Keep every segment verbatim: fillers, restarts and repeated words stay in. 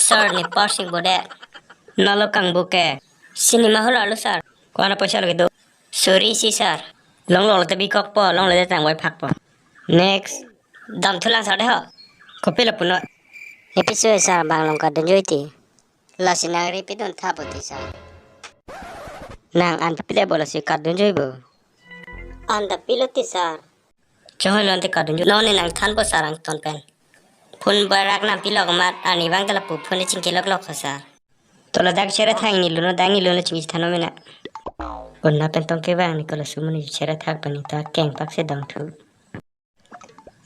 Sir, ne parsing bo de. Nalo kangbo ke. Cinema hall arlo sir. Ko-an apoisa lo kedo? Suri isi sir. Longlo te bikokpo, longle te tangvoi phakpo. Next. Damthulang sir de ho. Kopilo punon? Episode sir bang along kadun joi ti. Lasi nang ri pidun tha bo ti sir. Nang an pipile bo lasi kadun joi bo. An ta pilo ti sir. Chonghoi lon te kadun joi. Non ne nang thanpo sir angton pen. Phone barak nangpilok amat arni abang ta lapu phone chingki loklok ho sir. To ladak chere thang ni luno dang ni luno chingki than mena. Onna pen tong kevang ni kolo sumun ni chere thak pani ta keng pak se dong thu.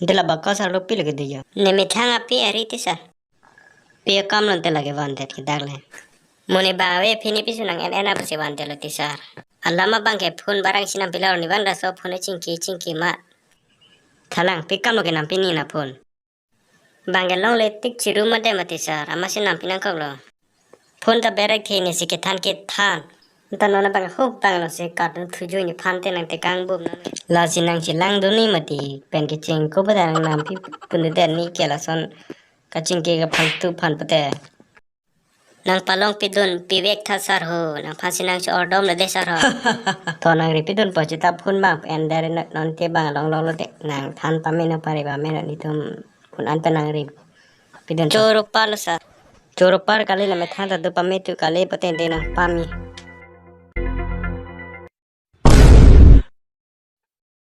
Dela bak ko sir lo pilo kedo jo. Ne methang api ari ti sir. Pi akam lon te lake vandet ke dak le. Mo ne bang ave pini pisu nang en en apsi vandet lo ti sir. Alam abang ke phone barak si nangpilo ni abang laso phone chingki chingki ma. Thalang pi akam lo ke nangpi ni na phone. Bang ke longle tik chiru ma de mati sir, amatsi nangpi nangkoklo. Phone ta berek the ne si kethan kethan. Ta non abang huk bang lo si kadun thujui ni phan te nang tekang bum non. Lasi nang chelang dun ni mati pen kecheng ko pada nang nangpi punu den ni ke lason kachingki kaphan tu phan pute. Nang palong pidun pivek tha sir ho, nang phansi nang cho-ordom lo de sir ho. To nang ri pidun po chita phone bang en dare non te bang long long lo de nang than pame nang pare ba me nang itum phone an pe nang ri pidun. Choro palo sir. Choro par kali la methang ta do pame tu kali poten de nang pame.